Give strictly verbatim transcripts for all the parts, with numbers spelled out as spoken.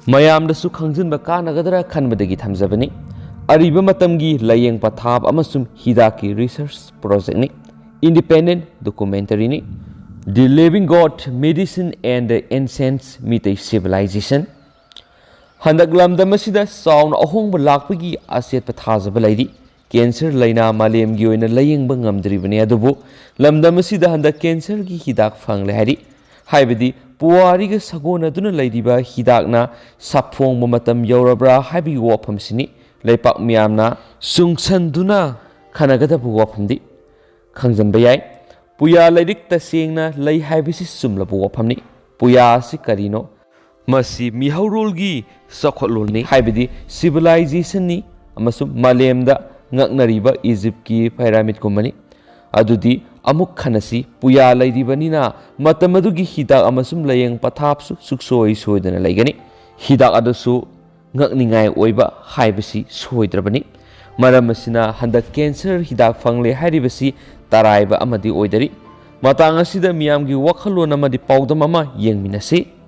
ꯃꯌꯥꯝꯗꯁꯨ ꯈꯪꯖꯤꯟꯕ ꯀꯥꯟꯅꯒꯗ꯭ꯔꯥ ꯈꯟꯕꯗꯒꯤ ꯊꯝꯖꯕꯅꯤ꯫ ꯑꯔꯤꯕ ꯃꯇꯝꯒꯤ ꯂꯥꯏꯌꯦꯡ ꯄꯊꯥꯞ ꯑꯃꯁꯨꯡ ꯍꯤꯗꯥꯛꯀꯤ research projectꯅꯤ꯫ Independent documentaryꯅꯤ꯫ The Living God, Medicine and the Ancient Meitei Civilization꯫ ꯍꯟꯗꯛ ꯂꯝꯗꯝ ꯑꯁꯤꯗ ꯆꯥꯎꯅ ꯑꯍꯣꯡꯕ ꯂꯥꯛꯄꯒꯤ ꯑꯆꯦꯠꯄ ꯊꯥꯖꯕ ꯂꯩꯔꯤ꯫ Cancer ꯂꯥꯏꯅꯥ ꯃꯥꯂꯦꯝꯒꯤ ꯑꯣꯏꯅ ꯂꯥꯌꯦꯡꯕ ꯉꯝꯗ꯭ꯔꯤꯕꯅꯤ, ꯑꯗꯨꯕꯨ ꯂꯝꯗꯝ ꯑꯁꯤꯗ ꯍꯟꯗꯛ cancerꯒꯤ ꯍꯤꯗꯥꯛ ꯐꯪꯂꯦ ꯍꯥꯏꯔꯤ꯫ ꯍꯥꯏꯕꯗꯤ ꯄꯨꯋꯥꯔꯤꯒ ꯁꯥꯒꯣꯟꯅꯗꯨꯅ ꯂꯩꯔꯤꯕ ꯍꯤꯗꯥꯛꯅ ꯁꯥꯐꯣꯡꯕ ꯃꯇꯝ ꯌꯧꯔꯕ꯭ꯔꯥ ꯍꯥꯏꯕꯒꯤ ꯋꯥꯐꯝꯁꯤꯅꯤ ꯂꯩꯄꯥꯛ ꯃꯤꯌꯥꯝꯅ ꯆꯨꯡꯁꯟꯗꯨꯅ ꯈꯟꯅꯒꯗꯕ ꯋꯥꯐꯝꯗꯤ꯫ ꯈꯪꯖꯟꯕ ꯌꯥꯏ꯫ ꯄꯨꯌꯥ ꯂꯥꯏꯔꯤꯛ ꯇꯁꯦꯡꯅ ꯂꯩ ꯍꯥꯏꯕꯁꯤ ꯆꯨꯝꯂꯕ ꯋꯥꯐꯝꯅꯤ꯫ ꯄꯨꯌꯥ ꯑꯁꯤ ꯀꯔꯤꯅꯣ? ꯃꯁꯤ ꯃꯤꯍꯧꯔꯣꯜꯒꯤ ꯆꯥꯎꯈꯠꯂꯣꯟꯅꯤ, ꯍꯥꯏꯕꯗꯤ civilizationꯅꯤ, ꯑꯃꯁꯨꯡ ꯃꯥꯂꯦꯝꯗ ꯉꯛꯅꯔꯤꯕ ꯏꯖꯤꯞꯀꯤ ꯄꯥꯏꯔꯥꯃꯤꯠꯀꯨꯝꯕꯅꯤ꯫ ꯑꯗꯨꯗꯤ ꯑꯃꯨꯛ ꯈꯟꯅꯁꯤ, ꯄꯨꯌꯥ ꯂꯩꯔꯤꯕꯅꯤꯅ ꯃꯇꯝ ꯑꯗꯨꯒꯤ ꯍꯤꯗꯥꯛ ꯑꯃꯁꯨꯡ ꯂꯥꯌꯦꯡ ꯄꯊꯥꯞꯁꯨ ꯁꯨꯛꯁꯣꯏ ꯁꯣꯏꯗꯅ ꯂꯩꯒꯅꯤ꯫ ꯍꯤꯗꯥꯛ ꯑꯗꯨꯁꯨ ꯉꯛꯅꯤꯡꯉꯥꯏ ꯑꯣꯏꯕ ꯍꯥꯏꯕꯁꯤ ꯁꯣꯏꯗ꯭ꯔꯕꯅꯤ꯫ ꯃꯔꯝ ꯑꯁꯤꯅ ꯍꯟꯗꯛ cancer ꯍꯤꯗꯥꯛ ꯐꯪꯂꯦ ꯍꯥꯏꯔꯤꯕꯁꯤ ꯇꯔꯥꯏꯕ ꯑꯃꯗꯤ ꯑꯣꯏꯗꯔꯤ꯫ ꯃꯇꯥꯡ ꯑꯁꯤꯗ ꯃꯤꯌꯥꯝꯒꯤ ꯋꯥꯈꯜꯂꯣꯟ ꯑꯃꯗꯤ ꯄꯥꯎꯗꯝ ꯑꯃ ꯌꯦꯡꯃꯤꯟꯅꯁꯤ꯫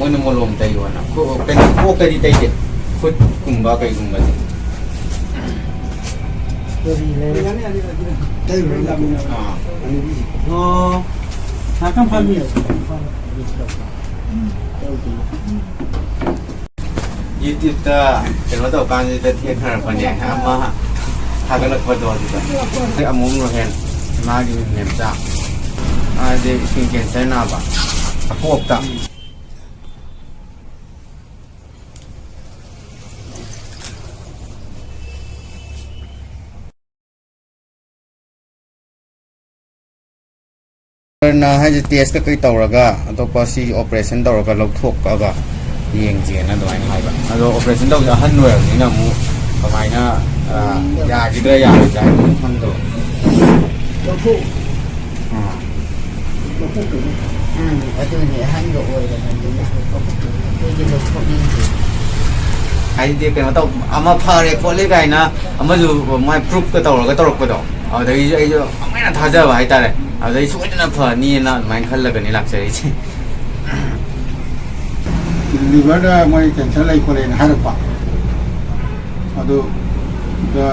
ꯑꯗꯨꯅ ꯃꯣꯂꯣꯝ ꯇꯩꯌꯣꯅ꯫ ꯈꯨ-, ꯀꯩꯅꯣ, ꯀꯣꯛꯇꯗꯤ ꯇꯩꯗꯦ꯫ ꯈꯨꯠꯀꯨꯝꯕ ꯀꯩꯒꯨꯝꯕꯁꯦ꯫ ꯀꯔꯤ ꯂꯩ? ꯇꯩꯔꯨꯔꯣ, ꯂꯥꯛꯃꯤꯟꯅꯔꯣ꯫ ꯑꯥ꯫ ꯑꯣ꯫ ꯉꯥꯛꯇꯪ ꯐꯝꯃꯤꯟꯅꯁꯤ꯫ ꯇꯧꯗꯦ꯫ YouTube-ꯇ ꯀꯩꯅꯣ ꯇꯧꯀꯥꯟꯁꯤꯗ ꯊꯦꯡꯅꯔꯛꯄꯅꯦ, ꯑꯃ ꯊꯥꯒꯠꯂꯛꯄꯗꯣ ꯑꯗꯨꯗ꯫ ꯑꯃꯨꯛ ꯔꯣꯍꯦꯟ, ꯃꯥꯒꯤ ꯃꯦꯝꯆꯥ꯫ ꯃꯥꯗꯤ skin cancer ꯅꯥꯕ꯫ ꯑꯄꯣꯛꯇ꯫ ꯗꯣꯛꯇꯔꯅ ꯍꯥꯏꯁꯦ test ꯀꯩꯀꯩ ꯇꯧꯔꯒ ꯑꯇꯣꯞꯄ ꯁꯤ operation ꯇꯧꯔꯒ ꯂꯧꯊꯣꯛꯑꯒ ꯌꯦꯡꯁꯦꯅ ꯑꯗꯨꯃꯥꯏꯅ ꯍꯥꯏꯕ꯫ ꯑꯗꯣ operation ꯇꯧꯕꯁꯦ ꯑꯍꯟ ꯑꯣꯏꯔꯕꯅꯤꯅ ꯑꯃꯨꯛ ꯀꯃꯥꯏꯅ, ꯑ, ꯌꯥꯈꯤꯗ꯭ꯔꯥ ꯌꯥꯔꯣꯏꯗ꯭ꯔꯥ ꯍꯥꯏꯕꯗꯨ ꯈꯪꯗꯕ꯫ ꯂꯧꯊꯣꯛ-, ꯑꯥ꯫ ꯂꯧꯊꯣꯛꯇꯣꯏꯅꯤ꯫ ꯎꯝ, ꯑꯗꯨꯅꯤ ꯑꯍꯟꯒ ꯑꯣꯏꯔꯕꯅꯤꯅ ꯂꯧꯊꯣꯛꯇꯣꯏꯅꯤ꯫ ꯑꯩꯈꯣꯏꯗꯤ ꯂꯧꯊꯣꯛꯅꯤꯡꯗꯦ꯫ ꯍꯥꯏꯗꯤ ꯀꯩꯅꯣ ꯇꯧ-, ꯑꯃ ꯐꯔꯦ ꯈꯣꯠꯂꯦ ꯀꯥꯏꯅ ꯑꯃꯁꯨ ꯃꯥꯏ proof-ꯀ ꯇꯧꯔꯒ ꯇꯧꯔꯛꯄꯗꯣ꯫ ꯑꯗꯨꯗꯒꯤꯁꯨ ꯑꯩꯁꯨ ꯑꯃꯨꯛ ꯍꯦꯟꯅ ꯊꯥꯖꯕ ꯍꯥꯏꯇꯥꯔꯦ꯫ ꯑꯗꯨꯗꯩ ꯁꯣꯏꯗꯅ ꯐꯅꯤꯅ ꯑꯗꯨꯃꯥꯏꯅ ꯈꯜꯂꯒꯅꯤ ꯂꯥꯛꯆꯔꯤꯁꯦ꯫ Liver-ꯗ ꯃꯣꯏ cancer ꯂꯩ ꯈꯣꯠꯂꯦꯅ ꯍꯥꯏꯔꯛꯄ꯫ ꯑꯗꯨ ꯗ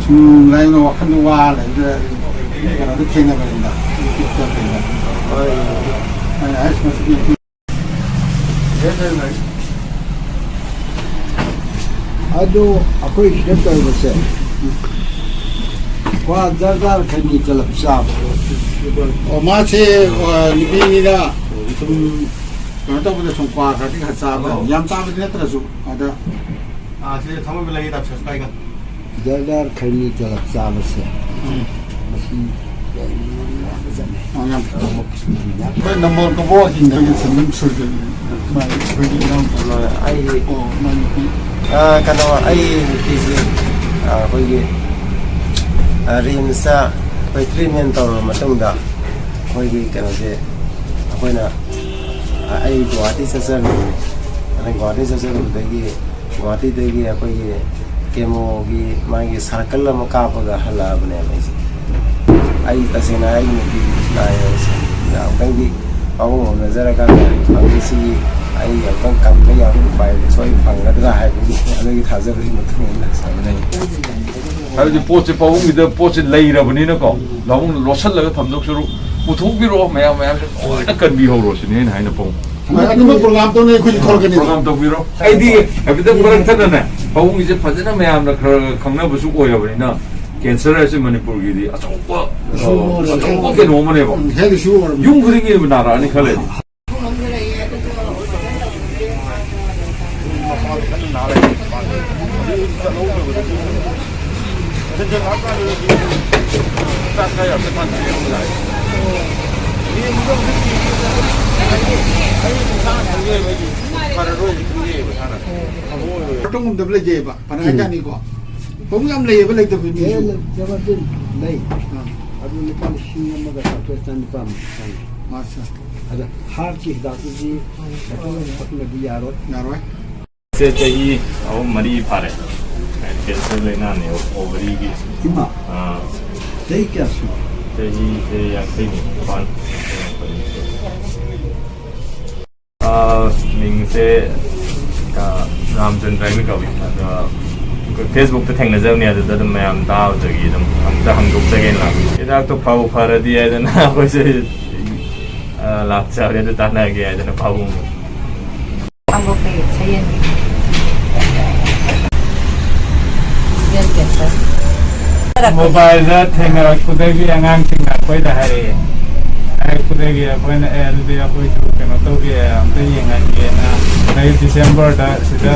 ꯁꯨꯝ ꯂꯥꯏꯌꯦꯡꯕ ꯋꯥꯈꯜꯗ ꯋꯥ ꯂꯩꯕꯗ ꯀꯩꯅꯣꯗ ꯊꯦꯡꯅꯕꯅꯤꯗ, YouTube-ꯇ ꯀꯩꯗ꯫ ꯑꯩꯅ ꯑꯁ ꯃꯁꯤꯗꯤ ꯑꯗꯨ ꯑꯩꯈꯣꯏ ꯁꯤꯗ ꯇꯧꯔꯤꯕꯁꯦ ꯀ꯭ꯋꯥ ꯖꯔꯗꯥꯔ ꯈꯩꯅꯤ ꯇꯂꯞ ꯆꯥꯕ꯫ ꯑꯣ, ꯃꯥꯁꯦ, ꯑ, ꯅꯨꯄꯤꯅꯤꯅ ꯁꯨꯝ ꯀꯩꯅꯣ ꯇꯧꯕꯗ ꯁꯨꯝ ꯀ꯭ꯋꯥ ꯈꯔꯗꯤ ꯈꯔ ꯆꯥꯕ, ꯑꯣ꯫ ꯌꯥꯝ ꯆꯥꯕꯗꯤ ꯅꯠꯇ꯭ꯔꯁꯨ ꯑꯗ꯫ ꯑꯥ, ꯁꯤꯗ ꯊꯥꯡꯃꯩꯕꯟ ꯂꯩꯌꯦ, ꯇꯥ ꯁꯦꯁꯀꯥꯏꯒ꯫ ꯖꯔꯗꯥꯔ ꯈꯩꯅꯤ ꯇꯂꯞ ꯆꯥꯕꯁꯦ꯫ ꯎꯝ꯫ ꯃꯁꯤ ꯌꯥꯝ ꯅꯨꯡꯉꯥꯏꯕ ꯖꯥꯠꯅꯤ꯫ ꯑꯣ, ꯌꯥꯝ ꯐꯩ꯫ ꯑꯩꯈꯣꯏ ꯅꯝꯕꯣꯜ ꯀꯕꯣꯛ ꯍꯤꯡꯗꯒꯤ ꯁꯦꯟꯗꯝ ꯁꯨꯗꯦ꯫ ꯃꯥꯒꯤ ꯑꯩꯈꯣꯏꯒꯤ ꯏꯅꯥꯎꯄꯥ꯫ ꯑꯩꯒꯤ ꯑꯣ, ꯃꯥꯒꯤ ꯅꯨꯄꯤ꯫ ꯑꯥ, ꯀꯩꯅꯣ, ꯑꯩ ꯅꯨꯄꯤꯁꯤ, ꯑꯥ, ꯑꯩꯈꯣꯏꯒꯤ, ꯑꯥ, ꯔꯤꯝꯁꯇ ꯑꯩꯈꯣꯏ treatment ꯇꯧꯔꯕ ꯃꯇꯨꯡꯗ ꯑꯩꯈꯣꯏꯒꯤ ꯀꯩꯅꯣꯁꯦ ꯑꯩꯈꯣꯏꯅ, ꯑꯥ, ꯑꯩ ꯒꯨꯋꯥꯍꯥꯇꯤ ꯆꯠꯆꯔꯨꯕꯅꯦ꯫ ꯑꯗꯩ ꯒꯨꯋꯥꯍꯥꯇꯤ ꯆꯠꯆꯔꯨꯕꯗꯒꯤ ꯒꯨꯋꯥꯍꯥꯇꯤꯗꯒꯤ ꯑꯩꯈꯣꯏꯒꯤ chemo-ꯒꯤ ꯃꯥꯒꯤ circle ꯑꯃ ꯀꯥꯞꯄꯒ ꯍꯜꯂꯛꯑꯕꯅꯦꯕ ꯑꯩꯁꯦ꯫ ꯑꯩ ꯇꯁꯦꯡꯅ ꯑꯩꯒꯤ ꯅꯨꯄꯤꯗꯨꯁꯨ ꯅꯥꯏ ꯍꯥꯏꯕꯁꯦ ꯑꯃꯨꯛꯇꯪꯗꯤ ꯄꯥꯎ ꯐꯥꯎꯅꯖꯔꯀꯥꯟꯗ ꯍꯧꯖꯤꯛ ꯁꯤꯒꯤ ꯑꯩ ꯑꯝꯇꯪ ꯀꯪꯕ ꯌꯥꯕ ꯎꯄꯥꯏ ꯁꯣꯏ ꯐꯪꯒꯗ꯭ꯔꯥ ꯍꯥꯏꯕꯒꯤ ꯑꯗꯨꯒꯤ ꯊꯥꯖꯕꯒꯤ ꯃꯇꯨꯡ ꯏꯟꯅ ꯁꯥꯟꯅꯩ꯫ ꯍꯥꯏꯕꯗꯤ ꯄꯣꯠꯁꯦ ꯄꯥꯕꯨꯡꯒꯤꯗ ꯄꯣꯠꯁꯦ ꯂꯩꯔꯕꯅꯤꯅꯀꯣ, ꯄꯥꯕꯨꯡꯅ ꯂꯣꯠꯁꯤꯜꯂꯒ ꯊꯝꯗꯧ ꯁꯔꯨꯛ ꯄꯨꯊꯣꯛꯄꯤꯔꯛꯑꯣ, ꯃꯌꯥꯝ ꯃꯌꯥꯝꯁꯦ ꯂꯣꯏꯅ ꯀꯟꯕꯤꯍꯧꯔꯣ ꯁꯤꯅꯦ ꯑꯩꯅ ꯍꯥꯏꯅ ꯄꯥꯕꯨꯡ꯫ ꯑꯗꯨꯃꯛ ꯄ꯭ꯔꯣꯒ꯭ꯔꯥꯝ ꯇꯧꯅ ꯑꯩꯈꯣꯏꯁꯨ ꯊꯣꯛꯂꯛꯀꯅꯤ꯫ ꯄ꯭ꯔꯣꯒ꯭ꯔꯥꯝ ꯇꯧꯕꯤꯔꯣ꯫ ꯑꯩꯗꯤ ꯍꯥꯏꯐꯦꯠꯇꯪ ꯃꯔꯛ ꯊꯠꯅꯅꯦ ꯄꯥꯕꯨꯡꯒꯤꯁꯦ ꯐꯖꯅ ꯃꯌꯥꯝꯅ ꯈꯔ ꯈꯔ ꯈꯪꯅꯕꯁꯨ ꯑꯣꯏꯔꯕꯅꯤꯅ, ꯀꯦꯟꯁꯔ ꯍꯥꯏꯁꯦ ꯃꯅꯤꯄꯨꯔꯒꯤꯗꯤ ꯑꯆꯧꯕ, ꯏꯁꯨ ꯑꯣꯏꯔꯕꯅꯤ꯫ ꯑꯆꯧꯕ ꯀꯩꯅꯣ ꯑꯃꯅꯦꯕ꯫ ꯎꯝ, ꯍꯦꯜꯊ ꯏꯁꯨ ꯑꯣꯏꯔꯕꯅꯤ꯫ ꯌꯨꯝ ꯈꯨꯗꯤꯡꯒꯤ ꯅꯥꯔꯛꯑꯅꯤ ꯈꯜꯂꯦ꯫ ꯐꯔꯔꯣꯏ ꯈꯪꯉꯦꯕ ꯏꯁꯥꯅ꯫ ꯈꯪꯉꯣꯏꯕ꯫ ꯈꯣꯠꯇꯣꯡꯒꯨꯝꯗꯕ ꯂꯩꯖꯩꯑꯕ ꯐꯅ ꯍꯥꯏꯖꯥꯅꯤꯀꯣ꯫ ꯐꯧ ꯌꯥꯝ ꯂꯩꯌꯦꯕ ꯂꯩꯇꯕ ꯃꯤꯁꯨ꯫ ꯂꯩ, ꯂꯩ, ꯂꯩ꯫ ꯑꯥ꯫ ꯑꯗꯨ ꯂꯨꯄꯥ ꯂꯤꯁꯤꯡ ꯑꯃꯒ ꯆꯥꯇ꯭ꯔꯦꯠ ꯆꯅꯤꯄꯥꯟꯃꯨꯛ ꯆꯪꯉꯤ꯫ ꯑꯠꯆꯥ꯫ ꯑꯗ ꯍꯥꯔꯠꯀꯤ ꯍꯤꯗꯥꯛꯇꯨꯗꯤ ꯗꯥꯛꯇꯔꯅ ꯊꯛꯅꯗꯤ ꯌꯥꯔꯣꯏ꯫ ꯌꯥꯔꯣꯏ꯫ ꯁꯦ ꯆꯍꯤ ꯑꯍꯨꯝ ꯃꯔꯤ ꯐꯥꯔꯦ꯫ ꯀꯦꯟꯁꯔ ꯂꯥꯏꯅꯥꯅꯦ, ꯑꯣꯚꯔꯤꯒꯤ꯫ ꯏꯃꯥ꯫ ꯑꯥ꯫ ꯆꯍꯤ ꯀꯌꯥ ꯁꯨꯔꯦ? ꯆꯍꯤꯁꯦ ꯌꯥꯡꯈꯩ ꯅꯤꯄꯥꯟ꯫ ꯑꯥ, ꯃꯤꯡꯁꯦ, ꯑꯥ, ꯔꯥꯝꯆꯟꯗ꯭ꯔ ꯍꯥꯏꯅ ꯀꯧꯏ꯫ ꯑꯗꯣ ꯑꯩꯈꯣꯏ ꯐꯦꯁꯕꯨꯛꯇ ꯊꯦꯡꯅꯖꯕꯅꯦ, ꯑꯗꯨꯗ ꯑꯗꯨꯝ ꯃꯌꯥꯝ ꯇꯥꯕꯗꯒꯤ ꯑꯗꯨꯝ ꯑꯝꯇ ꯍꯪꯗꯣꯛꯆꯒꯦꯅ ꯂꯥꯛꯄ꯫ ꯍꯤꯗꯥꯛꯇꯣ ꯐꯕꯨ ꯐꯔꯗꯤ ꯍꯥꯏꯗꯅ ꯑꯩꯈꯣꯏꯁꯦ, ꯑꯥ, ꯂꯥꯛꯆꯕꯅꯦ, ꯑꯗꯨ ꯇꯥꯟꯅꯒꯦ ꯍꯥꯏꯗꯅ ꯄꯥꯕꯨꯡ꯫ ꯈꯥꯡꯕꯣꯛꯀꯤ ꯁꯌꯦꯟ꯫ Breast cancer. ꯃꯣꯕꯥꯏꯜꯗ ꯊꯦꯡꯅꯔꯛꯄꯗꯒꯤ ꯑꯉꯥꯡꯁꯤꯡꯅ ꯑꯩꯈꯣꯏꯗ ꯍꯥꯏꯔꯛꯑꯦ꯫ ꯍꯥꯏꯔꯛꯄꯗꯒꯤ ꯑꯩꯈꯣꯏꯅ, "ꯑꯦ, ꯑꯗꯨꯗꯤ ꯑꯩꯈꯣꯏꯁꯨ ꯀꯩꯅꯣ ꯇꯧꯒꯦ, ꯑꯝꯇ ꯌꯦꯡꯍꯟꯒꯦꯅ" ꯑꯩ ꯗꯤꯁꯦꯝꯕꯔꯗ ꯁꯤꯗ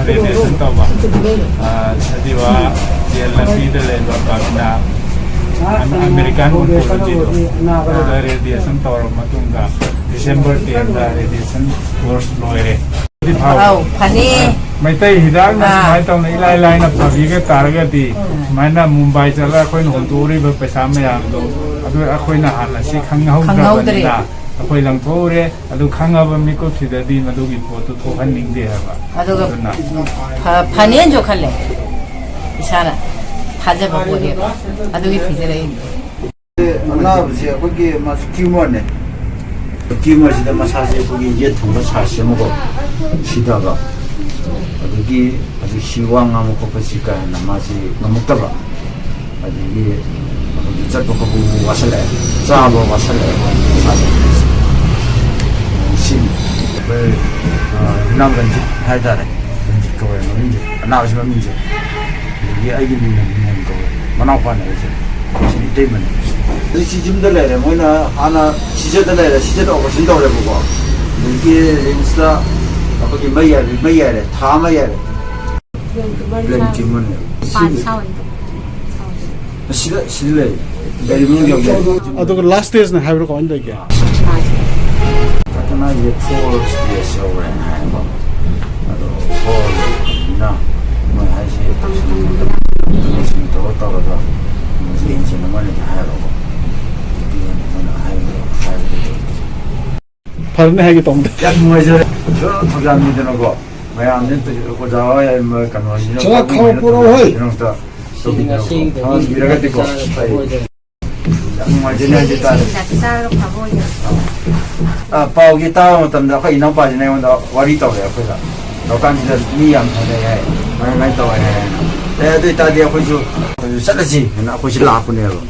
ꯔꯦꯗꯤꯌꯦꯁꯟ ꯇꯧꯕ꯫ ꯑꯥ, ꯁꯖꯤꯋꯥ ꯖꯦꯜ ꯂꯝꯕꯤꯗ ꯂꯩꯕ ꯕꯥꯕꯤꯅꯥ, ꯑꯃꯦꯔꯤꯀꯥꯟ ꯑꯣꯟꯀꯣꯂꯣꯖꯤꯗꯣ, ꯑꯗꯨꯗ ꯔꯦꯗꯤꯌꯦꯁꯟ ꯇꯧꯔꯕ ꯃꯇꯨꯡꯗ ꯗꯤꯁꯦꯝꯕꯔ ꯇꯦꯟꯗ ꯔꯦꯗꯤꯌꯦꯁꯟ ꯀꯣꯔꯁ ꯂꯣꯏꯔꯦ꯫ ꯑꯧ, ꯐꯅꯤ꯫ ꯃꯩꯇꯩ ꯍꯤꯗꯥꯛꯅ ꯑꯥ꯫ ꯁꯨꯃꯥꯏꯅ ꯇꯧꯅ ꯏꯂꯥꯏ ꯂꯥꯏꯅ ꯐꯕꯤꯒ ꯇꯥꯔꯒꯗꯤ, ꯎꯝ꯫ ꯁꯨꯃꯥꯏꯅ ꯃꯨꯝꯕꯥꯏ ꯆꯠꯂꯒ ꯑꯩꯈꯣꯏꯅ ꯍꯨꯟꯗꯣꯛꯎꯔꯤꯕ ꯄꯩꯁꯥ ꯃꯌꯥꯝꯗꯣ, ꯑꯗꯨ ꯑꯩꯈꯣꯏꯅ ꯍꯥꯟꯅ ꯁꯤ ꯈꯪꯍꯧꯗ꯭ꯔꯦ꯫ ꯈꯪꯍꯧꯗ꯭ꯔꯕꯅꯤꯅ ꯑꯩꯈꯣꯏ ꯂꯪꯊꯣꯛꯎꯔꯦ꯫ ꯑꯗꯨ ꯈꯪꯉꯕ ꯃꯤꯀꯨꯞꯁꯤꯗꯗꯤ ꯃꯗꯨꯒꯤ ꯄꯣꯠꯇꯨ ꯊꯣꯛꯍꯟꯅꯤꯡꯗꯦ ꯍꯥꯏꯕ꯫ ꯑꯗꯨꯒ ꯑꯗꯨꯅ ꯐ-, ꯐꯅꯦꯅꯁꯨ ꯈꯜꯂꯦ ꯏꯁꯥꯅ꯫ ꯊꯥꯖꯕ ꯄꯣꯠꯅꯦꯕ꯫ ꯑꯗꯨꯒꯤ ꯊꯤꯖꯔꯛꯏꯅꯤ꯫ ꯑꯅꯥꯕꯁꯦ ꯑꯩꯈꯣꯏꯒꯤ ꯃꯥꯁꯦ ꯇ꯭ꯌꯨꯃꯔꯅꯦ꯫ ꯇ꯭ꯌꯨꯃꯔꯁꯤꯗ ꯃꯁꯥꯁꯦ ꯑꯩꯈꯣꯏꯒꯤ ꯌꯦꯠ ꯊꯪꯕ ꯁꯥꯏꯠꯁꯦ ꯑꯃꯀꯣ ꯁꯤꯊꯕ, ꯑꯗꯒꯤ ꯍꯧꯖꯤꯛꯁꯤ ꯋꯥ ꯉꯥꯡꯕ ꯈꯣꯠꯄꯁꯤ ꯀꯥ ꯍꯦꯟꯅ ꯃꯥꯁꯤ ꯉꯝꯃꯛꯇꯕ, ꯑꯗꯒꯤ ꯑꯩꯈꯣꯏꯒꯤ ꯆꯠꯄ ꯈꯣꯠꯄ ꯋꯥꯁꯜꯂꯛꯑꯦ, ꯆꯥꯕ ꯋꯥꯁꯜꯂꯛꯑꯦ ꯃꯁꯥꯁꯦ꯫ ꯁꯤꯅꯤ ꯑꯩꯈꯣꯏ, ꯑ, ꯌꯨꯝꯅꯥꯝ ꯔꯟꯖꯤꯠ ꯍꯥꯏꯇꯥꯔꯦ, ꯔꯟꯖꯤꯠ ꯀꯧꯋꯦ ꯃꯃꯤꯡꯁꯦ, ꯑꯅꯥꯕꯁꯤ ꯃꯃꯤꯡꯁꯦ꯫ ꯑꯗꯒꯤ ꯑꯩꯒꯤ ꯃꯤꯡꯅ ꯃꯣꯍꯟ ꯀꯧꯋꯦ, ꯃꯅꯥꯎꯄꯥꯅꯦ ꯑꯩꯁꯦ, ꯁꯤꯅ ꯏꯇꯩꯃꯅꯦ꯫ ꯍꯧꯖꯤꯛꯁꯤ ꯌꯨꯝꯗ ꯂꯩꯔꯦ, ꯃꯣꯏꯅ ꯍꯥꯟꯅ ꯁꯤꯖꯗ ꯂꯩꯔꯦ, ꯁꯤꯖꯗ ꯑꯣꯄꯔꯦꯁꯟ ꯇꯧꯔꯦꯕꯀꯣ, ꯑꯗꯒꯤ ꯔꯤꯝꯁꯇ ꯑꯩꯈꯣꯏꯒꯤ ꯃꯩ ꯌꯥꯏꯔꯦ, ꯃꯩ ꯌꯥꯏꯔꯦ, ꯊꯥ ꯑꯃ ꯌꯥꯏꯔꯦ꯫ ꯄ꯭ꯂꯦꯟ ꯇ꯭ꯌꯨꯃꯔꯅꯦ꯫ ꯄꯥꯟ ꯁꯥꯎꯟꯗꯣ꯫ ꯁꯤꯗ, ꯁꯤꯗ ꯂꯩ꯫ ꯒꯥꯔꯤ ꯃꯅꯨꯡ ꯌꯧꯖꯔꯦ꯫ ꯑꯗꯨꯒ ꯂꯥꯁ ꯁ꯭ꯇꯦꯖꯅ ꯍꯥꯏꯕ꯭ꯔꯥ ꯀꯃꯥꯏꯅ ꯂꯩꯒꯦ? ꯀꯇꯅꯥꯒꯤ ꯐꯣꯔ ꯁ꯭ꯇꯦꯖ ꯌꯧꯔꯦꯅ ꯍꯥꯏꯌꯦꯕ꯫ ꯑꯗꯣ ꯐꯣꯔꯅꯤꯅ ꯃꯣꯏ ꯍꯥꯏꯁꯦ ꯑꯣꯄꯔꯦꯁꯟ ꯇꯧꯔ ꯇꯧꯔꯒ ꯌꯦꯡꯁꯦꯅ ꯃꯣꯏꯅꯗꯤ ꯍꯥꯏꯔꯕ꯫ ꯑꯗꯨꯗꯤ ꯃꯣꯏꯅ ꯍꯥꯏꯕꯗꯣ ꯍꯥꯏꯕꯗꯤ ꯐꯔꯅꯤ ꯍꯥꯏꯒꯦ ꯇꯧꯕꯅꯦ꯫ ꯌꯥꯝ ꯅꯨꯡꯉꯥꯏꯖꯔꯦ꯫ ꯊꯧꯖꯥꯜꯅꯤꯗꯅꯀꯣ꯫ ꯃꯌꯥꯝꯁꯦ ꯑꯣꯖꯥ ꯍꯣꯏ, ꯀꯩꯅꯣꯁꯤꯅ ꯆꯠꯂ ꯈꯥꯎ ꯄꯨꯔꯛꯑꯣ ꯍꯣꯏ꯫ ꯀꯩꯅꯣꯝꯇ ꯇꯧꯕꯤꯅꯕꯀꯣ꯫ ꯊꯧꯍꯟꯕꯤꯔꯒꯗꯤꯀꯣ꯫ ꯑꯩ ꯌꯥꯝ ꯅꯨꯡꯉꯥꯏꯖꯔꯦ ꯍꯥꯏꯖ ꯇꯥꯔꯦ꯫ ꯆꯥꯔꯒ ꯐꯕ ꯑꯣꯏꯅ꯫ ꯑ, ꯄꯥꯎꯁꯦ ꯇꯥꯕ ꯃꯇꯝꯗ ꯑꯩꯈꯣꯏ ꯏꯅꯥꯎꯄꯥꯁꯤꯅ ꯑꯩꯉꯣꯟꯗ ꯋꯥꯔꯤ ꯇꯧꯔꯦ ꯑꯩꯈꯣꯏꯗ꯫ ꯇꯧꯔꯀꯥꯟꯁꯤꯗ ꯃꯤ ꯌꯥꯝ ꯐꯅꯩ ꯍꯥꯏ, ꯃꯔꯥꯡ ꯀꯥꯏꯅ ꯇꯧꯋꯦ ꯍꯥꯏ꯫ ꯑꯦ, ꯑꯗꯨ ꯑꯣꯏꯇꯥꯔꯗꯤ ꯑꯩꯈꯣꯏꯁꯨ, ꯑꯩꯈꯣꯏꯁꯨ ꯆꯠꯂꯁꯤ ꯍꯥꯏꯅ ꯑꯩꯈꯣꯏꯁꯨ ꯂꯥꯛꯄꯅꯦꯕ꯫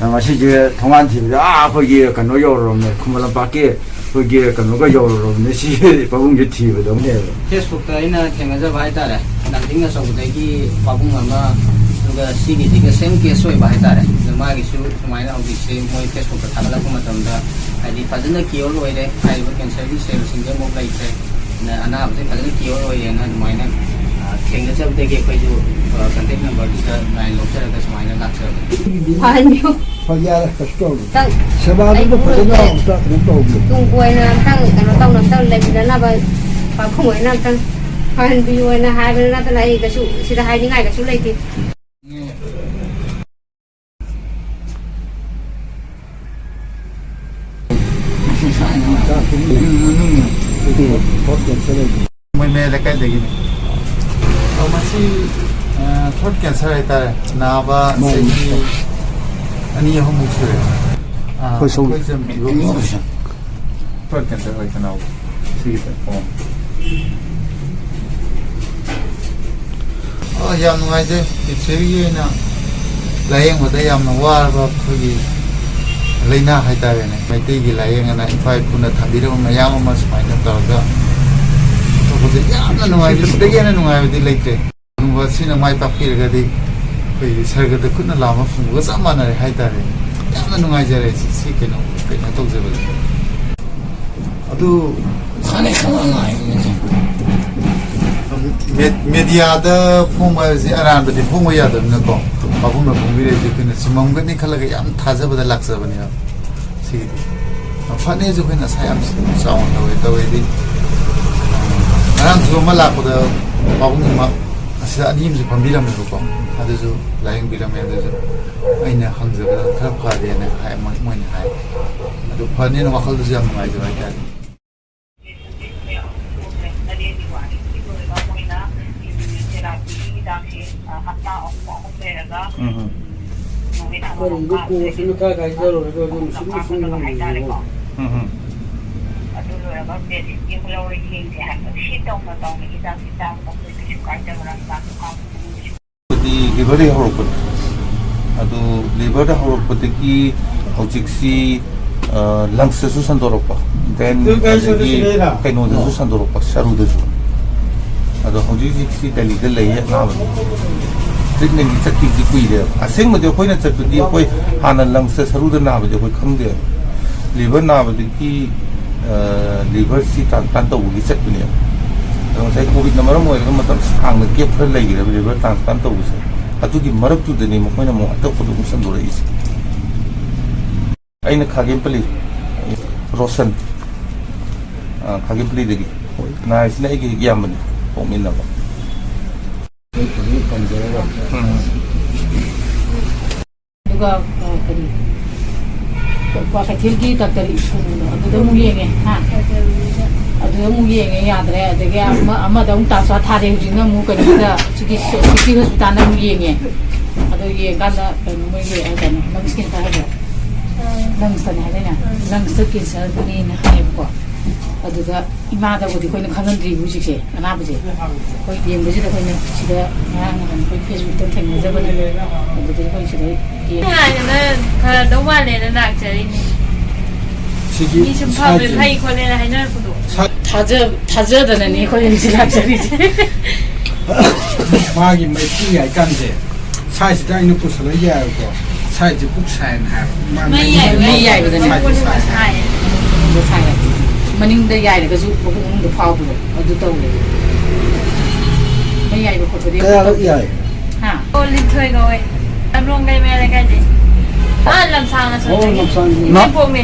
ꯉꯁꯤꯁꯦ ꯊꯣꯡꯒꯥꯟ ꯊꯤꯕꯗ, ꯑꯥ, ꯑꯩꯈꯣꯏꯒꯤ ꯀꯩꯅꯣ ꯌꯧꯔꯨꯔꯕꯅꯦ, ꯈꯨꯃꯟ ꯂꯝꯄꯥꯛꯀꯤ ꯑꯩꯈꯣꯏꯒꯤ ꯀꯩꯅꯣꯒ ꯌꯧꯔꯨꯔꯕꯅꯦ, ꯁꯤ ꯄꯥꯕꯨꯡꯁꯦ ꯊꯤꯕꯗꯧꯅꯦꯕ꯫ Facebookꯇ ꯑꯩꯅ ꯊꯦꯡꯅꯖꯕ ꯍꯥꯏꯇꯥꯔꯦ, ꯂꯥꯡꯖꯤꯡ ꯑꯆꯧꯕꯗꯒꯤ ꯄꯥꯕꯨꯡ ꯑꯃ, ꯑꯗꯨꯒ ꯁꯤꯒꯤꯁꯤꯒ same case ꯑꯣꯏꯕ ꯍꯥꯏꯇꯥꯔꯦ꯫ ꯑꯗꯣ ꯃꯥꯒꯤꯁꯨ ꯁꯨꯃꯥꯏꯅ ꯍꯧꯖꯤꯛꯁꯦ ꯃꯣꯏ Facebookꯇ ꯊꯥꯒꯠꯂꯛꯄ ꯃꯇꯝꯗ, ꯍꯥꯏꯗꯤ ꯐꯖꯅ cure ꯑꯣꯏꯔꯦ, ꯍꯥꯏꯔꯤꯕ cancerꯒꯤ cellꯁꯤꯡꯁꯦ ꯑꯃꯨꯛ ꯂꯩꯇ꯭ꯔꯦ, ꯑꯅꯥꯕꯁꯦ ꯐꯖꯅ cure ꯑꯣꯏꯔꯦꯅ ꯑꯗꯨꯃꯥꯏꯅ, ꯑ, ꯊꯦꯡꯅꯖꯕꯗꯒꯤ ꯑꯩꯈꯣꯏꯁꯨ, ꯑ, contact numberꯗꯨꯗ line ꯂꯧꯖꯔꯒ ꯁꯨꯃꯥꯏꯅ ꯂꯥꯛꯆꯕꯅꯤ꯫ ꯐꯍꯟꯕꯤꯌꯨ꯫ ꯍꯣꯏ, ꯌꯥꯔꯦ, ꯀꯩꯁꯨ ꯇꯧꯔꯣꯏ꯫ ꯈꯤꯇꯪ ꯁꯦꯕꯥꯗꯨꯗ ꯑꯩ ꯐꯖꯅ ꯎꯔꯒꯦ꯫ ꯑꯝꯇ ꯀꯩꯅꯣ ꯇꯧꯕꯤꯌꯨ꯫ ꯇꯨꯡ ꯀꯣꯏꯅ ꯑꯝꯇꯪ ꯀꯩꯅꯣ ꯇꯧꯅ ꯑꯝꯇꯪ ꯂꯩꯃꯤꯟꯅꯅꯕ ꯄꯥꯕꯨꯡ ꯑꯣꯏꯅ ꯑꯝꯇꯪ ꯐꯍꯟꯕꯤꯌꯨ ꯍꯥꯏꯅ ꯍꯥꯏꯕ ꯅꯠꯇꯅ ꯑꯩ ꯀꯩꯁꯨ ꯁꯤꯗ ꯍꯥꯏꯅꯤꯡꯉꯥꯏ ꯀꯩꯁꯨ ꯂꯩꯇꯦ꯫ ꯃꯣꯏ ꯃꯌꯥꯏ ꯂꯩꯀꯥꯏꯗꯒꯤꯅꯤ꯫ ꯑꯣ, ꯃꯁꯤ, ꯑ, throat cancer ꯍꯥꯏꯇꯥꯔꯦ꯫ ꯅꯥꯕ ꯆꯍꯤ ꯑꯅꯤ ꯑꯍꯨꯝꯃꯨꯛ ꯁꯨꯔꯦ꯫ ꯑ, ꯑꯩꯈꯣꯏ ꯁꯣꯝ ꯑꯩꯈꯣꯏ ꯆꯝꯕꯤꯕ ꯊ꯭ꯔꯣꯠ ꯀꯦꯟꯁꯔ ꯑꯣꯏ ꯈꯅꯥꯎ ꯁꯤꯒꯤ ꯐꯣꯝ꯫ ꯑ, ꯌꯥꯝ ꯅꯨꯡꯉꯥꯏꯖꯩ꯫ ꯄ꯭ꯔꯤꯊꯤꯕꯤꯒꯤ ꯑꯣꯏꯅ ꯂꯥꯏꯌꯦꯡꯕꯗ ꯌꯥꯝꯅ ꯋꯥꯔꯕ ꯑꯩꯈꯣꯏꯒꯤ ꯂꯥꯏꯅꯥ ꯍꯥꯏꯇꯥꯔꯦꯅꯦ, ꯃꯩꯇꯩꯒꯤ ꯂꯥꯏꯌꯦꯡ ꯑꯅ ꯏꯝꯐꯥꯜ ꯄꯨꯟꯅ ꯊꯝꯕꯤꯔꯕ ꯃꯌꯥꯝ ꯑꯃ ꯁꯨꯃꯥꯏꯅ ꯇꯧꯔꯒ ꯊꯣꯛꯄꯁꯦ ꯌꯥꯝꯅ ꯅꯨꯡꯉꯥꯏꯖꯩ꯫ ꯁꯤꯗꯒꯤ ꯍꯦꯟꯅ ꯅꯨꯡꯉꯥꯏꯕꯗꯤ ꯂꯩꯇ꯭ꯔꯦ꯫ ꯀꯔꯤꯒꯨꯝꯕ ꯁꯤꯅ ꯃꯥꯏ ꯄꯥꯛꯄꯤꯔꯒꯗꯤ ꯑꯩꯈꯣꯏꯒꯤ ꯁꯔꯒꯗ ꯈꯨꯠꯅ ꯂꯥꯝꯕ ꯐꯪꯕꯒ ꯆꯞ ꯃꯥꯟꯅꯔꯦ ꯍꯥꯏꯇꯥꯔꯦ꯫ ꯌꯥꯝꯅ ꯅꯨꯡꯉꯥꯏꯖꯔꯦ ꯁꯤ, ꯁꯤ ꯀꯩꯅꯣ, ꯀꯩꯅꯣ ꯇꯧꯖꯕꯗ꯫ ꯑꯗꯨ ꯃꯦ-, ꯃꯦꯗꯤꯌꯥꯗ ꯐꯣꯡꯕ ꯍꯥꯏꯕꯁꯤ ꯑꯔꯥꯟꯕꯗꯤ ꯐꯣꯡꯕ ꯌꯥꯗꯕꯅꯤꯅꯀꯣ, ꯄꯥꯕꯨꯡꯅ ꯐꯣꯡꯕꯤꯔꯛꯏꯁꯦ ꯑꯩꯈꯣꯏꯅ ꯆꯨꯝꯃꯝꯒꯅꯤ ꯈꯜꯂꯒ ꯌꯥꯝ ꯊꯥꯖꯕꯗ ꯂꯥꯛꯆꯕꯅꯦꯕ꯫ ꯁꯤꯒꯤꯗꯤ ꯐꯅꯤꯁꯨ ꯑꯩꯈꯣꯏꯅ ꯑꯁꯥ ꯌꯥꯝ ꯆꯥꯎꯅ ꯇꯧꯋꯦ, ꯇꯧꯋꯦꯗꯤ꯫ ꯉꯔꯥꯡꯁꯨ ꯑꯃ ꯂꯥꯛꯄꯗ ꯄꯥꯕꯨꯡ ꯑꯃ ꯑꯁꯤꯗ ꯑꯅꯤ ꯑꯃꯁꯨ ꯐꯝꯕꯤꯔꯝꯃꯦꯕꯀꯣ, ꯑꯗꯨꯁꯨ ꯂꯥꯏꯌꯦꯡꯕꯤꯔꯝꯃꯦ꯫ ꯑꯗꯨꯁꯨ ꯑꯩꯅ ꯍꯪꯖꯕꯗ ꯈꯔ ꯐꯔꯦꯅ ꯍꯥꯏ, ꯃꯣꯏ-, ꯃꯣꯏꯅ ꯍꯥꯏ꯫ ꯑꯗꯨ ꯐꯅꯤꯅ ꯋꯥꯈꯜꯗꯁꯨ ꯌꯥꯝ ꯅꯨꯡꯉꯥꯏꯖꯕ ꯍꯥꯏꯇꯥꯔꯦ꯫ ꯎꯝ꯫ ꯀꯔꯤꯗ ꯀꯣꯔꯁꯁꯤꯅ ꯀꯥꯏ ꯀꯥꯏ ꯆꯠꯂꯨꯔꯒ ꯑꯗꯨꯝ ꯁꯨꯝ ꯁꯨꯝ ꯌꯦꯡꯉꯤꯀꯣ꯫ ꯎꯝ ꯍꯝ꯫ ꯑꯗꯨ ꯂꯣꯏꯔꯒ ꯕꯦꯁꯤꯛꯀꯤ ꯑꯃꯨꯛ ꯂꯧꯔ ꯌꯦꯡꯁꯦ ꯍꯥꯏꯕ꯫ ꯁꯤ ꯇꯧꯅ ꯇꯧꯅ ꯍꯤꯗꯥꯛꯁꯦ ꯆꯥꯕꯗ ꯑꯩꯈꯣꯏ ꯀꯩꯁꯨ ꯀꯥꯏꯗꯕ꯭ꯔꯥ, ꯆꯥꯛ ꯈꯥꯎ ꯍꯥꯏꯗꯤ ꯂꯤꯚꯔꯗꯒꯤ ꯍꯧꯔꯛꯄꯅꯤ꯫ ꯑꯗꯨ ꯂꯤꯚꯔꯗ ꯍꯧꯔꯛꯄꯗꯒꯤ ꯍꯧꯖꯤꯛꯁꯤ, ꯑ, ꯂꯪꯁꯇꯁꯨ ꯁꯟꯗꯣꯔꯛꯄ, ꯗꯦꯟ ꯑꯗꯒꯤ ꯀꯩꯅꯣꯗꯁꯨ ꯁꯟꯗꯣꯔꯛꯄ, ꯁꯔꯨꯗꯁꯨ꯫ ꯑꯗꯣ ꯍꯧꯖꯤꯛ ꯍꯧꯖꯤꯛꯁꯤ ꯗꯦꯜꯂꯤꯗ ꯂꯩꯌꯦ ꯑꯅꯥꯕꯗꯤ꯫ ꯇ꯭ꯔꯤꯠꯃꯦꯟꯒꯤ ꯆꯠꯈꯤꯕꯗꯤ ꯀꯨꯏꯔꯦꯕ꯫ ꯑꯁꯦꯡꯕꯗꯤ ꯑꯩꯈꯣꯏꯅ ꯆꯠꯄꯗꯤ ꯑꯩꯈꯣꯏ ꯍꯥꯟꯅ ꯂꯪꯁꯇ ꯁꯔꯨꯗ ꯅꯥꯕꯗꯤ ꯑꯩꯈꯣꯏ ꯈꯪꯗꯦꯕ꯫ ꯂꯤꯚꯔ ꯅꯥꯕꯗꯒꯤ, ꯑ, ꯂꯤꯚꯔꯁꯤ ꯇ꯭ꯔꯥꯟꯁꯄ꯭ꯂꯥꯟ ꯇꯧꯕꯒꯤ ꯆꯠꯄꯅꯦꯕ꯫ ꯑꯗꯣ ꯉꯁꯥꯏ ꯀꯣꯚꯤꯗꯅ ꯃꯔꯝ ꯑꯣꯏꯔꯒ ꯃꯇꯝ ꯁꯥꯡꯅ ꯒꯦꯞ ꯈꯔ ꯂꯩꯈ꯭ꯔꯦꯕ ꯂꯤꯚꯔ ꯇ꯭ꯔꯥꯟꯁꯄ꯭ꯂꯥꯟ ꯇꯧꯕꯁꯦ꯫ ꯑꯗꯨꯒꯤ ꯃꯔꯛꯇꯨꯗꯅꯤ ꯃꯈꯣꯏꯅ ꯑꯃꯨꯛ ꯑꯇꯣꯞꯄꯗ ꯑꯃꯨꯛ ꯁꯟꯗꯣꯔꯛꯏꯁꯦ꯫ ꯑꯩꯅ ꯈꯥꯒꯦꯝꯄꯜꯂꯤ, ꯔꯣꯁꯟ, ꯑ, ꯈꯥꯒꯦꯝꯄꯜꯂꯤꯗꯒꯤ꯫ ꯅꯥꯔꯤꯁꯤꯅ ꯑꯩꯒꯤ ꯍꯦꯛ ꯏꯌꯥꯝꯕꯅꯤ, ꯄꯣꯛꯃꯤꯟꯅꯕ꯫ ꯎꯝ꯫ ꯑꯗꯨꯒ, ꯑ, ꯀꯔꯤ, ꯀ꯭ꯋꯥꯀꯩꯊꯦꯜꯒꯤ ꯗꯥꯛꯇꯔ ꯀꯩꯅꯣꯗꯣ, ꯑꯗꯨꯗ ꯑꯃꯨꯛ ꯌꯦꯡꯉꯦ, ꯍꯥ? ꯑꯗꯨꯗ ꯑꯃꯨꯛ ꯌꯦꯡꯉꯦ, ꯌꯥꯗ꯭ꯔꯦ꯫ ꯑꯗꯒꯤ ꯑꯃ-, ꯑꯃꯗ ꯑꯃꯨꯛ ꯇ꯭ꯔꯥꯟꯁꯐꯔ ꯊꯥꯔꯦ, ꯍꯧꯖꯤꯛꯅ ꯑꯃꯨꯛ ꯀꯩꯅꯣꯗ, ꯁꯤꯒꯤ ꯁꯤ-, ꯁꯤꯇꯤ ꯍꯣꯁꯄꯤꯇꯥꯜꯗ ꯑꯃꯨꯛ ꯌꯦꯡꯉꯦ꯫ ꯑꯗꯣ ꯌꯦꯡꯀꯥꯟꯗ ꯀꯩꯅꯣ, ꯃꯣꯏꯒꯤ, ꯑ, ꯀꯩꯅꯣ, ꯂꯪꯁ ꯀꯦꯟꯁꯔ ꯍꯥꯏꯕ꯭ꯔꯥ? ꯂꯪꯁꯇꯅꯦ ꯍꯥꯏꯗꯥꯏꯅꯦ? ꯂꯪꯁꯇ ꯀꯦꯟꯁꯔꯗꯨꯅꯦꯅ ꯍꯥꯏꯌꯦꯕꯀꯣ꯫ ꯑꯗꯨꯗ ꯏꯃꯥꯗꯕꯨꯗꯤ ꯑꯩꯈꯣꯏꯅ ꯈꯪꯍꯟꯗ꯭ꯔꯤꯕ ꯍꯧꯖꯤꯛꯁꯦ, ꯑꯅꯥꯕꯁꯦ꯫ ꯑꯩꯈꯣꯏ ꯌꯦꯡꯕꯁꯤꯗ ꯑꯩꯈꯣꯏꯅ ꯁꯤꯗ ꯉꯔꯥꯡ ꯅꯍꯥꯟ ꯑꯩꯈꯣꯏ ꯐꯦꯁꯕꯨꯛꯇ ꯊꯦꯡꯅꯖꯕꯅꯦ꯫ ꯑꯗꯨꯗꯒꯤ ꯑꯩꯈꯣꯏ ꯁꯤꯗ ꯌꯦꯡ- ꯍꯥꯏꯗꯅ ꯐꯗꯧ ꯃꯥꯜꯂꯦꯅ ꯂꯥꯛꯆꯔꯤꯅꯦ꯫ ꯁꯤꯒꯤ ꯃꯤ ꯁꯨꯝ ꯐꯕ ꯁꯥꯏꯖꯁꯦ꯫ ꯐꯩ ꯈꯣꯠꯂꯦꯅ ꯍꯥꯏꯅꯔꯛꯄꯗꯣ꯫ ꯁꯥ- ꯊꯥꯖ-, ꯊꯥꯖꯗꯅꯅꯦ ꯑꯩꯈꯣꯏ ꯍꯧꯖꯤꯛ ꯂꯥꯛꯆꯔꯤꯁꯦ꯫ ꯃꯥꯒꯤ ꯃꯩꯈꯨ ꯌꯥꯏꯀꯥꯟꯁꯦ, ꯁꯥꯏꯁꯤꯗ ꯑꯩꯅ ꯄꯨꯁꯜꯂ ꯌꯥꯏꯕꯀꯣ, ꯁꯥꯏꯁꯦ ꯄꯨꯛ ꯁꯥꯏꯅ ꯍꯥꯏꯕ꯫ ꯃꯥ ꯃꯩ ꯃꯩ ꯌꯥꯏꯕ ꯃꯩ ꯌꯥꯏꯕꯗꯅꯦ꯫ ꯁꯥꯏꯁꯦ ꯁꯥꯏ꯫ ꯁꯥꯏ꯫ ꯑꯗꯨ ꯁꯥꯏ꯫ ꯃꯅꯤꯡꯗ ꯌꯥꯏꯔꯒꯁꯨ ꯃꯈꯣꯡ ꯃꯅꯨꯡꯗ ꯐꯥꯎꯕꯗꯣ ꯑꯗꯨ ꯇꯧꯔꯦ꯫ ꯃꯩ ꯌꯥꯏꯕ ꯈꯣꯠꯄꯗꯤ ꯀꯌꯥꯔꯛ ꯌꯥꯏ? ꯍꯥ? ꯑꯣ, ꯂꯤꯟꯊꯣꯏ ꯀꯧꯋꯦ꯫ ꯂꯝꯂꯣꯡꯗꯩ ꯃꯌꯥꯏ ꯂꯩꯀꯥꯏꯗꯩ꯫ ꯑꯥ, ꯂꯝꯁꯥꯡ ꯑꯁꯣꯝꯗꯒꯤ꯫ ꯑꯣ, ꯂꯝꯁꯥꯡ꯫ ꯏꯅꯦꯝꯄꯣꯛꯅꯦ꯫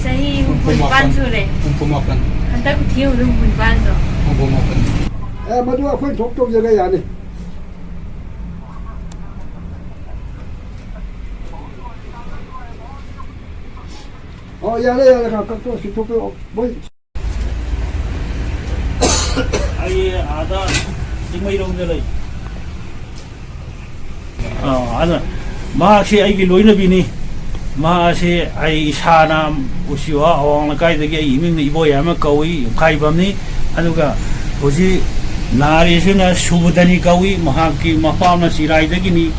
ꯆꯍꯤ ꯍꯨꯝꯐꯨ ꯅꯤꯄꯥꯟ ꯁꯨꯔꯦ꯫ ꯍꯨꯝꯐꯨ ꯃꯥꯄꯟ꯫ ꯍꯟꯗꯛ ꯈꯨꯊꯤ ꯌꯧꯕꯗ ꯍꯨꯝꯐꯨ ꯅꯤꯄꯥꯟꯗꯣ꯫ ꯍꯨꯝꯐꯨ ꯃꯥꯄꯟ꯫ ꯑꯦ, ꯃꯗꯨ ꯑꯩꯈꯣꯏ ꯊꯣꯛ ꯇꯧꯖꯔ ꯌꯥꯅꯤ꯫ ꯑꯣ, ꯌꯥꯔꯦ, ꯌꯥꯔꯦ, ꯀꯛ-, ꯀꯛꯊꯣꯛꯑꯣ, ꯁꯤꯊꯣꯛꯄꯤꯔꯛꯑꯣ꯫ ꯃꯣꯏ ꯑꯩ ꯑꯥꯗ ꯆꯤꯡꯃꯩꯔꯣꯡꯗ ꯂꯩ꯫ ꯑꯥ, ꯑꯗ ꯃꯍꯥꯛꯁꯤ ꯑꯩꯒꯤ ꯂꯣꯏꯅꯕꯤꯅꯤ꯫ ꯃꯍꯥꯛ ꯑꯁꯤ ꯑꯩ ꯏꯁꯥꯅ ꯎꯆꯤꯋꯥ ꯑꯋꯥꯡ ꯂꯩꯀꯥꯏꯗꯒꯤ ꯑꯩ ꯏꯃꯤꯡꯅ ꯏꯕꯣꯌꯥꯏꯃ ꯀꯧꯏ, ꯌꯨꯝꯈꯥꯏꯕꯝꯅꯤ꯫ ꯑꯗꯨꯒ ꯍꯧꯖꯤꯛ ꯅꯥꯔꯤꯁꯤꯅ ꯁꯨꯕꯗꯅꯤ ꯀꯧꯏ, ꯃꯍꯥꯛꯀꯤ ꯃꯄꯥꯝꯅ ꯆꯤꯔꯥꯏꯗꯒꯤꯅꯤ꯫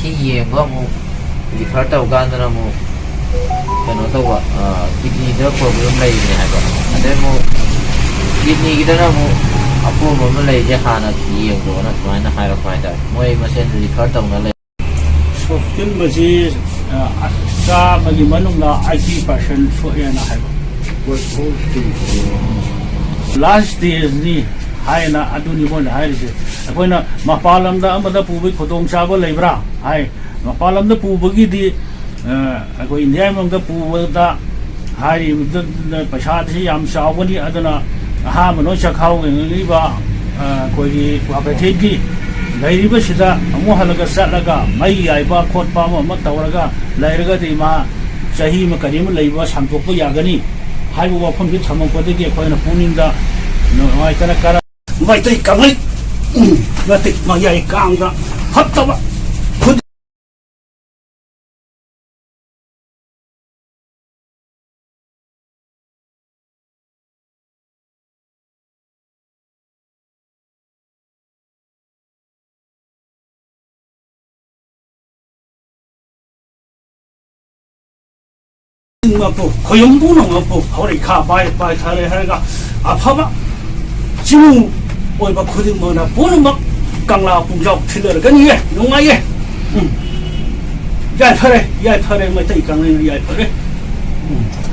ꯁꯤ ꯌꯦꯡꯕ ꯑꯃꯨꯛ ꯔꯤꯐꯔ ꯇꯧꯀꯥꯟꯗꯅ ꯑꯃꯨꯛ ꯀꯩꯅꯣ ꯇꯧꯕ, ꯑ, ꯀꯤꯗꯅꯤꯗ ꯄ꯭ꯔꯣꯕ꯭ꯂꯦꯝ ꯂꯩꯕꯅꯦ ꯍꯥꯏꯕ꯫ ꯑꯗꯩ ꯑꯃꯨꯛ ꯀꯤꯗꯅꯤꯒꯤꯗꯅ ꯑꯃꯨꯛ ꯑꯄꯣꯝꯕ ꯑꯃ ꯂꯩꯔꯤꯁꯦ ꯍꯥꯟꯅ ꯌꯦꯡꯗꯣꯅ ꯁꯨꯃꯥꯏꯅ ꯍꯥꯏꯔꯛꯄ ꯍꯥꯏꯇꯥꯔꯦ꯫ ꯃꯣꯏ ꯃꯁꯦꯟ ꯔꯤꯐꯔ ꯇꯧꯅ ꯂꯩ꯫ ꯁꯣꯛꯆꯤꯟꯕꯁꯤ, ꯑ, ꯆꯥꯝꯃꯒꯤ ꯃꯅꯨꯡꯗ eighty percent ꯁꯣꯛꯑꯦꯅ ꯍꯥꯏꯕ꯫ Last stageꯅꯤ ꯍꯥꯏꯅ ꯑꯗꯨꯅꯤ ꯃꯣꯏꯅ ꯍꯥꯏꯔꯤꯁꯦ꯫ ꯑꯩꯈꯣꯏꯅ ꯃꯄꯥꯟ ꯂꯝꯗ ꯑꯃꯗ ꯄꯨꯕꯒꯤ ꯈꯨꯗꯣꯡꯆꯥꯕ ꯂꯩꯕ꯭ꯔꯥ ꯍꯥꯏ꯫ ꯃꯄꯥꯟ ꯂꯝꯗ ꯄꯨꯕꯒꯤꯗꯤ, ꯑ, ꯑꯩꯈꯣꯏ ꯏꯟꯗꯤꯌꯥꯒꯤ ꯃꯅꯨꯡꯗ ꯄꯨꯕꯗ ꯍꯥꯏꯔꯤꯕꯗꯨꯗ ꯄꯩꯁꯥꯁꯤ ꯌꯥꯝ ꯆꯥꯎꯒꯅꯤ꯫ ꯑꯗꯨꯅ ꯑꯍꯥꯟꯕ ꯅꯣꯏ ꯆꯈꯥꯎ ꯌꯦꯡꯉꯛꯂꯤꯕ, ꯑ, ꯑꯩꯈꯣꯏꯒꯤ ꯀ꯭ꯋꯥ ꯀꯩꯊꯦꯜꯒꯤ ꯂꯩꯔꯤꯕꯁꯤꯗ ꯑꯃꯨꯛ ꯍꯜꯂꯒ ꯆꯠꯂꯒ ꯃꯩ ꯌꯥꯏꯕ ꯈꯣꯠꯄ ꯑꯃ ꯑꯃ ꯇꯧꯔꯒ ꯂꯩꯔꯒꯗꯤ ꯃꯥ ꯆꯍꯤ ꯑꯃ ꯀꯔꯤ ꯑꯃ ꯂꯩꯕ ꯁꯥꯡꯗꯣꯛꯄ ꯌꯥꯒꯅꯤ ꯍꯥꯏꯕ ꯋꯥꯐꯝꯁꯤ ꯊꯝꯃꯛꯄꯗꯒꯤ ꯑꯩꯈꯣꯏꯅ ꯄꯨꯛꯅꯤꯡꯗ ꯅꯨꯡꯉꯥꯏꯇꯅ ꯀꯔ-, ꯃꯩꯇꯩ ꯀꯪꯂꯩ, ꯎꯝ, ꯃꯇꯤꯛ ꯃꯌꯥꯏ ꯀꯥꯡꯗ ꯐꯠꯇꯕ ꯈꯨꯗꯤꯡ ꯉꯛꯄꯨ, ꯈꯣꯏꯌꯨꯝꯕꯨꯅ ꯉꯛꯄꯨ, ꯍꯧꯔꯛꯏꯈꯥ ꯄꯥꯏ-, ꯄꯥꯏꯊꯔꯦ ꯍꯥꯏꯔꯒ ꯑꯐꯕ ꯆꯤꯡꯃꯤ ꯑꯣꯏꯕ ꯈꯨꯗꯤꯡꯃꯛꯅ ꯄꯨꯝꯅꯃꯛ ꯀꯪꯂꯥ ꯄꯨꯡꯖꯥꯎ ꯊꯤꯜꯂꯔꯒꯅꯤꯌꯦ꯫ ꯅꯨꯡꯉꯥꯏꯌꯦ꯫ ꯎꯝ꯫ ꯌꯥꯏꯐꯔꯦ, ꯌꯥꯏꯐꯔꯦ, ꯃꯩꯇꯩ ꯀꯪꯂꯩꯅ ꯌꯥꯏꯐꯔꯦ꯫ ꯎꯝ꯫